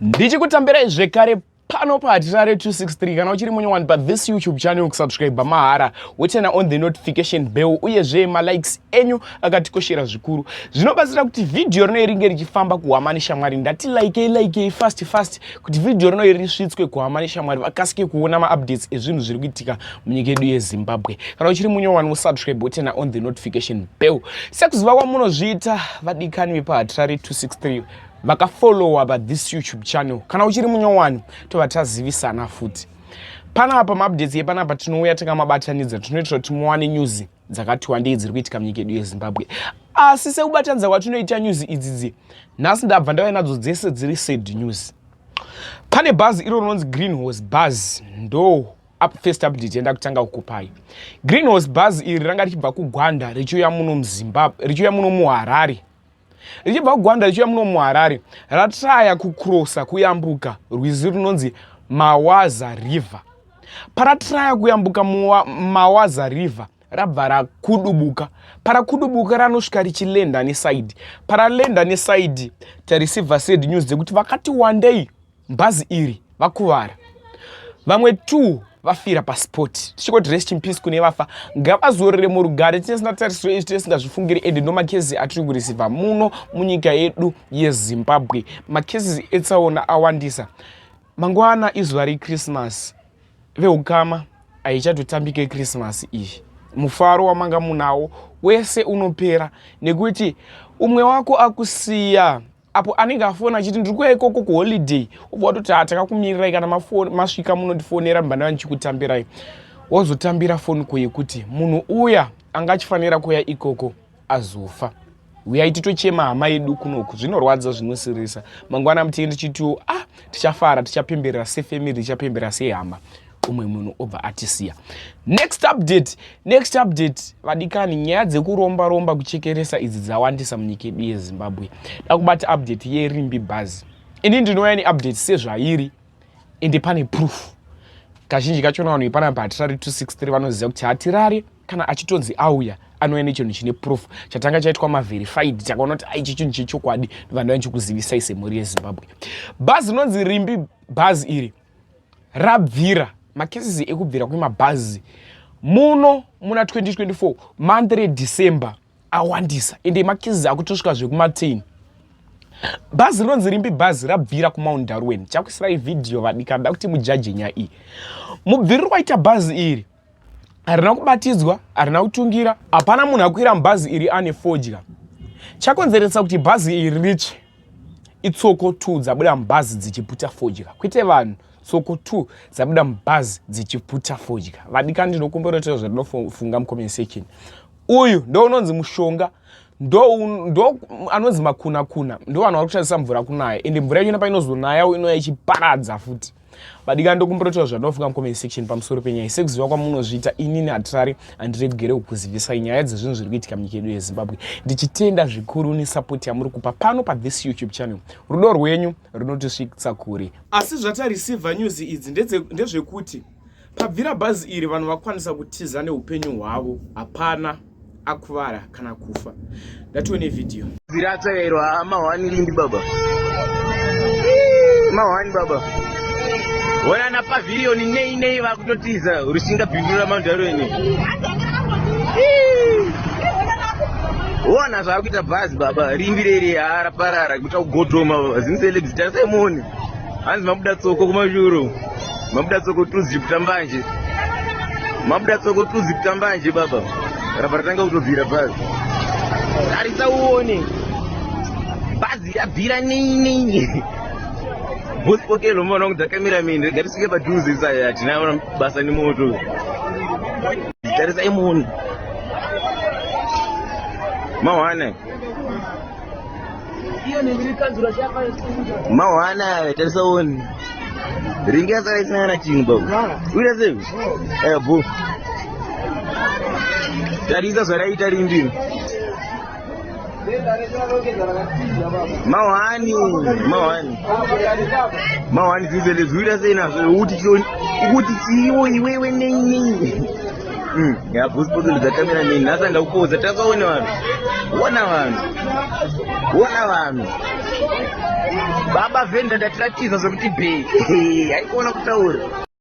Ndichikutambirai zvekare pano paHatirare 263. Kana uchiri munyowani pathis YouTube channel, kusubscribe mahara, woturn on the notification bell, uyezve malikes enyu akatikoshera zvikuru, zvinobatsira kuti vhidhiyo rino ringe richifamba kuhama neshamwari. Ndati likei, likei fast fast kuti vhidhiyo rino iri risvitswe kuhama neshamwari, vakasike kuona maupdates ezvinhu zviri kuitika munyika yedu yeZimbabwe. Kana uchiri munyowani, wosubscribe, woturn on the notification bell sekuziva kwamunozviita, vadikani vepaHatirare 263 vakafollowa pathis YouTube channel. Kana uchiri munyowani, tobva tazivisana futi panapa. Maupdates epanapa tinouya takamabatanidza, tinoitira kuti muwane news dzakati wandei dziri kuitika munyika yedu yeZimbabwe. Asi sekubatanidza kwatinoita news idzidzi, nhasi ndabva ndauya nadzo dzese dziri sad news. Pane bhazi iro rinonzi Green Horse bus. Ndo first update yenda kutanga kukupai. Green Horse bus iri ranga richibva kuGwanda richiuya muno muZimbabwe, richiuya muno muHarare. Richibva kuGwanda richiuya muno muHarare, ratraya kucrossa, kuyambuka rwizi runonzi Mawaza River. Paratraya kuyambuka Mawaza River, rabva rakudubuka. Parakudubuka, ranosvika richilenda neside. Paralenda neside, tareceiva sad news dzekuti vakati wandei bhazi iri vakuvara, vamwe 2 vafira paspot. Tichingoti rest in peace kune vafa, ngavazorere murugare. Tinesina tarisiro izvi, tisingazvifungiri, ende ndo macases atiri kureceiva muno munyika yedu yeZimbabwe. Macases etsaona awandisa. Mangwana izuva reChristmas, veukama, haichatotambike Christmas iyi. Mufaro wamanga munawo wese unopera nekuti umwe wako akusiya. Apo anenge afona achiti, "Ndiri kuya ikoko kuholiday," ubva watoti, "Ha, takakumirirai. Kana masvika munondifonera, mbandava ndichikutambirai." Wozotambira foni ko yekuti munhu uya anga achifanira kuya ikoko azofa. Uyai titochema hama yedu kunoku. Zvinorwadza, zvinosiririsa. Mangwana mutinge tichitiwo, ah, tichafara, tichapemberera sefamily, tichapemberera sehama, umwe munhu obva atisiya. Next update, next update, vadikani, nyaya dzekuromba romba, kuchekeresa idzi dzawandisa munyika yedu yeZimbabwe. Da kubata update yeRimbi bhazi. Ini ndinouya neupdate sezvairi, ende pane proof. Kazhinji kachona vanhu vepanapa Hatirari 263 vanoziva kuti Hatirari kana achitonzi auya, anouya nechinhu chine proof, chatanga chaitwa maverified, takaona kuti aichi chinhu chechokwadi, vanhu vanichikuzivisai semhuri yeZimbabwe. Bhazi rinonzi Rimbi bhazi iri rabvira. Macases ekubvira kwemabhazi muno muna 2024, month reDecember, awandisa, ende macases akutosvika zvekuma10. Bhazi rinonzi Rimbi bhazi rabvira kuMount Darwin. Chakuisirai vhidhiyo, vadikani, da kuti mujudge nyaya iyi. Mubviriro waita bhazi iri harina kubatidzwa, harina kutungira, hapana munhu akwira mubhazi iri ane fodya. Chakonzeresa kuti bhazi iri ritsve itsoko 2 dzabuda mubhazi dzichiputa fodya, kwete vanhu. Tsoko 2 dzabuda mubhazi dzichiputa fodya. Vadikani, ndinokumbira zvandinofunga mucomment section. Uyu ndo unonzi mushonga, ndo anonzi makuna kuna, ndo vanhu vari kushandisa mvura kunaya, ende mvura yachona painozonaya inouya ichiparadza futi. Vadikani, ndokumbira zvandinofunga mucomment section pamusoro penyaya. Sekuziva kwamunozviita, inini Hatirari handiregere kukuzivisai nyaya dzezvinhu zviri kuitika munyika yedu yeZimbabwe. Ndichitenda zvikuru nesupport yamuri kupa pano pathis YouTube channel. Rudo rwenyu runotisvitsa kure. Asi zvatareceiva news idzi ndezvekuti pabvira bhazi iri, vanhu vakwanisa kutiza neupenyu hwavo, hapana akuvara kana kufa. Ndatione vhidhiyo. Ziratsvairwa mahwani Rimbi baba, mahwani baba. Ona na Pavilion nei nei vakutotiza Rushinga Bindura Mount. Ona zvaakuita bhazi baba, Rimbi reri haraparara kuita kugodhoma. Zimcelebs, tarisai muone. Hanzi mabuda tsoko kumashuro, mabuda tsoko tuzi kutambanje, mabuda tsoko tuzi kutambanje baba. Rabva ratanga kutobvira bhazi. Tarisa uone, bhazi rabvira nei nei. Boss Okelo, mona kuti cameraman, rega tisvike padhuze saya, hatina basa nemoto. Tarisai muone, mahwana mahwana. Tarisa uone, ringi yasara isina kana chinhu baba. Uita sei bo? Tarisa zvaraita rimbi, mahwani, mahwani, mahwani. Zinzelezi, uita sei nazvo? Ukuti chiwo iwewe? Nei nei? Ya boss Okelo dzacameraman, nhasi andakupoza. Takaone vanhu, ona vanhu, ona vanhu. Baba vhenda ndatiratiza zvekuti bhei haikuona kutaura.